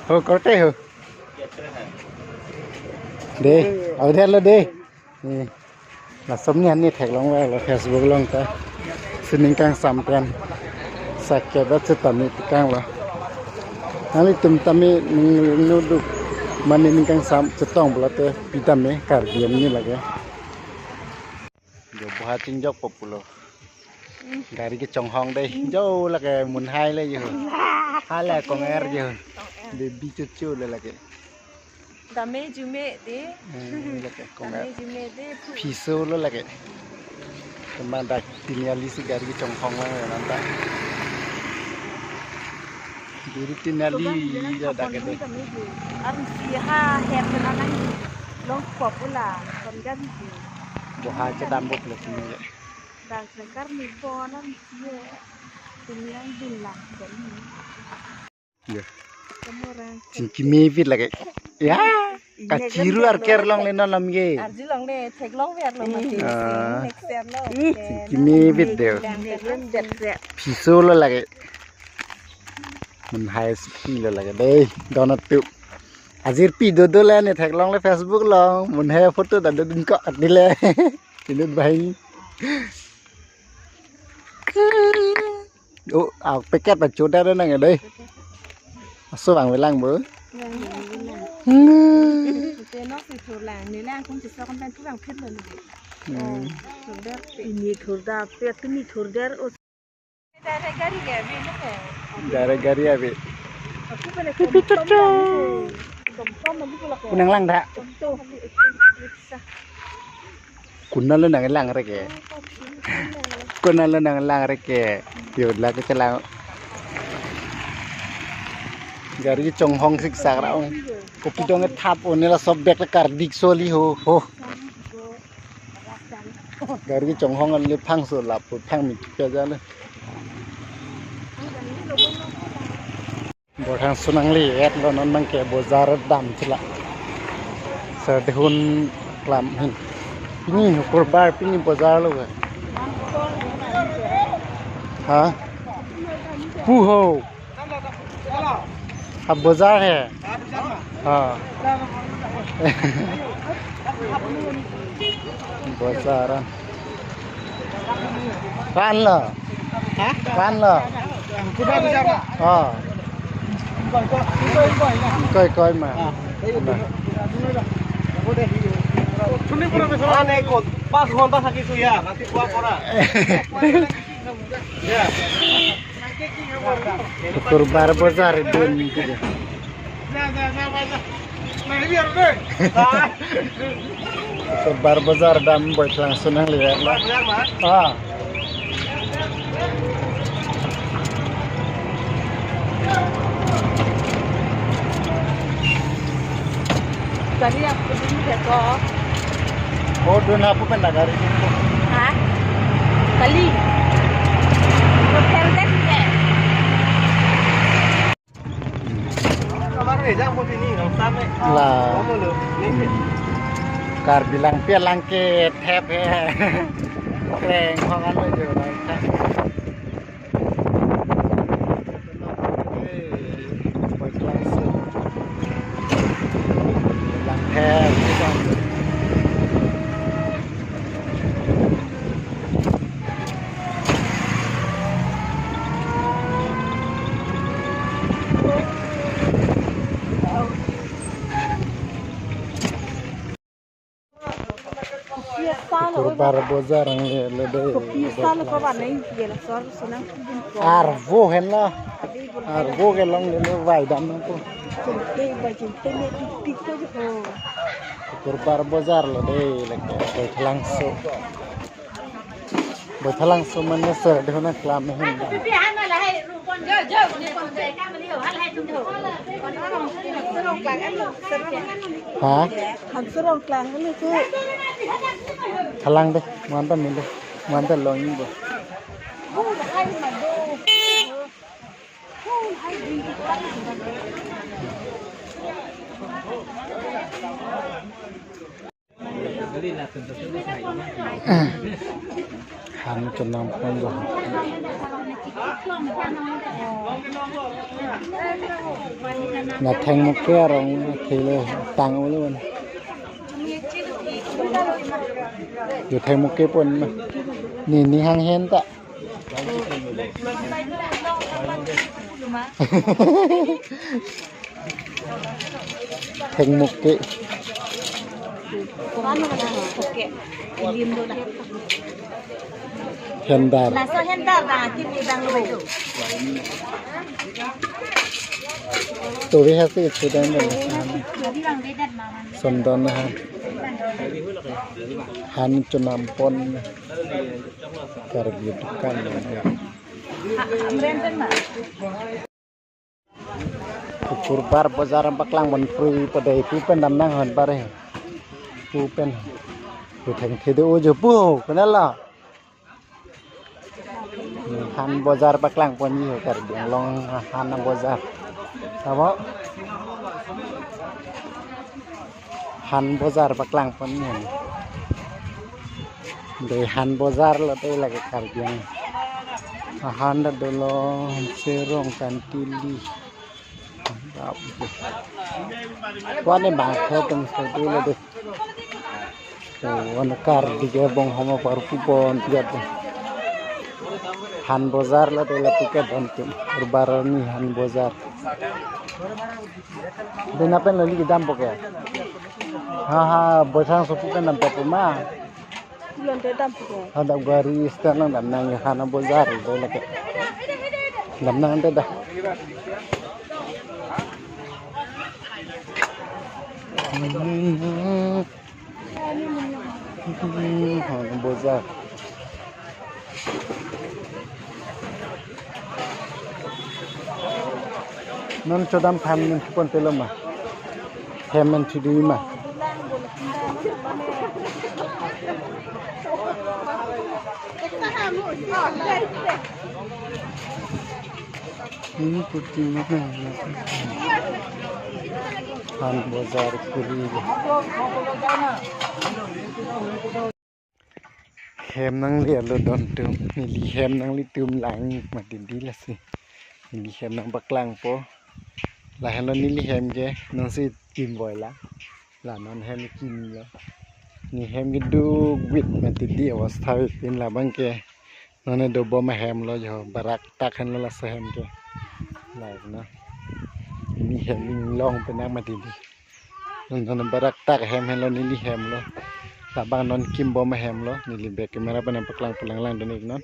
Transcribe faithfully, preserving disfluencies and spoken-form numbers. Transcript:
Ho, korte ho. De, audar lo de. Eh, laso ne ani theklong lo Facebook along ta. Sining kangsam pen. Sakya ba chetami tikang lo. Nanglitum tame ning nuduk mane ning kangsam chetong pulote pi tame Karbi amni lake. Jo boha chingjok po pulo. Gari kechonghong dei. Jo lake munhai le jo. Hala konger jo. Baby chuchu le lake. Dame jume de. Hmm, lake konger. Dame jume de. Piso lo lake. Teman dak tiniali si gari kechonghong lang ya nanta. Duri tiniali ya dak de. Arsi ha het na nang long pop ula kon gan. Boha chedam bok le sini ya. Dak se kar ni pon an si ya. Sini yang dun lang kon ni. Ya. Kamu orang. Chingki mevit lake. Ya. Kachiru arker longle non lam ge. Arji longle theklong ver lo mati. Ah. Next year lo. Chingki mevit de. Piso lo lake. Munhai si pi lo lake dei. Donat tu. Ajir pi dodo le ne theklong le Facebook along. Munhai photo ta dodun ko atile. Inut bai. Oh, ah, packet ta choda do nang dei. Aso bang velang bo. Hmm. Te nok si thurlang, ni lang kum si sok kan thurlang phit lo ni. Hmm. Thurder, ini thurda, pe tumi thurder, oh. Direct gari ke, abi lo ke. Direct gari abi. Aku pernah tom tom lang, tom tom lagi pula ke. Kunang lang dah. Tom tom. Kunalo nang lang reke. Kunalo nang lang reke. Yo la ke chelang. Gari chonghong siksak ra ong. Kopi dong thap one laso bek le kardik soli ho ho. Gari chonghong an le phangso lapu phang mi kya jale. Boithang sonang le et lo non nang ke bojar dam chila. Serdihun klam hin. Pini hukur bar pini bojar lo ke. Ha? Pu ho. Ha bojar he. Ha. Bojar. Pan lo. Ha? Pan lo. Kuda bisa, Pak? Oh. Koi, koi, ma. Ah. Nah. Ane ko, pas ghonta thaki su ya, nanti kuah pora. Ya. Hukur bar bojar dun gitu. Hukur bar bojar dam boithang sonang le. Ah. Gari apo dun ke ko? Oh, dun apo pen gari? Ha? Kali. Hotel dek ke? Kamar ni jang pun ini, nang same. La. Kamu lo, ni. Karbi lang pia lang ke thep he. Kreng hongan lo jo lang thep. Hukur bar bojar ang le le de. Kopi salo ko ba nai ye la sor sonang kubun ko. Arvo hen la. Arvo ke long le le vai dam nang ko. Jente ba jente ne ipik ko jo. Hukur bar bojar lo de le ke Boithalangso. Boithalangso mane serdihun aklam hin. Ha? Hansurong klang ini tu. Halang de, mantan min de. Mantan long ini bo. Han chenam pon do. Natheng Muke arong akhele tang ulu. Natheng Muke pon ma. Nini hang hen ta. Theng Muke. Hendar. Laso hendar ba, kini bang lo itu. Tobi hasi itu dan. Sondon ha. Han chonam pon. Karbi dukan. Kurbar bojar paklang pon prui padai pu pen damnang hon pare. Pu pen. Pu thengthe do ujo pu kenal la. Han bojar paklang pon ni Karbi Anglong han bojar. Abo? Han bojar paklang pon ni. Dei han bojar lo dei lake Karbi Anglong. Han ta dolo, serong kantili. Kuan ni bang kho tum so dei lo dei. So, wan Karbi ke bong homo parpu pon tiga dei. Han bojar lo dei lapu ke don tum. Kurbar ni han bojar. Dei na pen lali kedam po ke. Ha ha, bosang sopu pen nam tapu ma. Pulang te dam pulang. Hadak gari stand lang damnang ya, han bojar itu lagi. Damnang te dah. Han bojar. Non chodam phan men chupon telo ma. Hem men chidui ma. Ini putih mana? Han bojar kuri. Hem nangli arlo don tum, neli hem nanglitum lang mati di lasi. Neli hem nangpaklang po. Lahenlo neli hem ke, nonsi kim boi la. La non hem kim lo. Ne hem keduk bit mati di, avastha bit pin labang ke. Non ne dobom ahem lo jo, barak tak henlo laso hem ke. La no. Ne hem inglong penang mati di. Non barak tak hem henlo, neli hem lo. Labang non kim bom ahem lo. Neli back camera pen nangpaklang pulang lang dun ik non.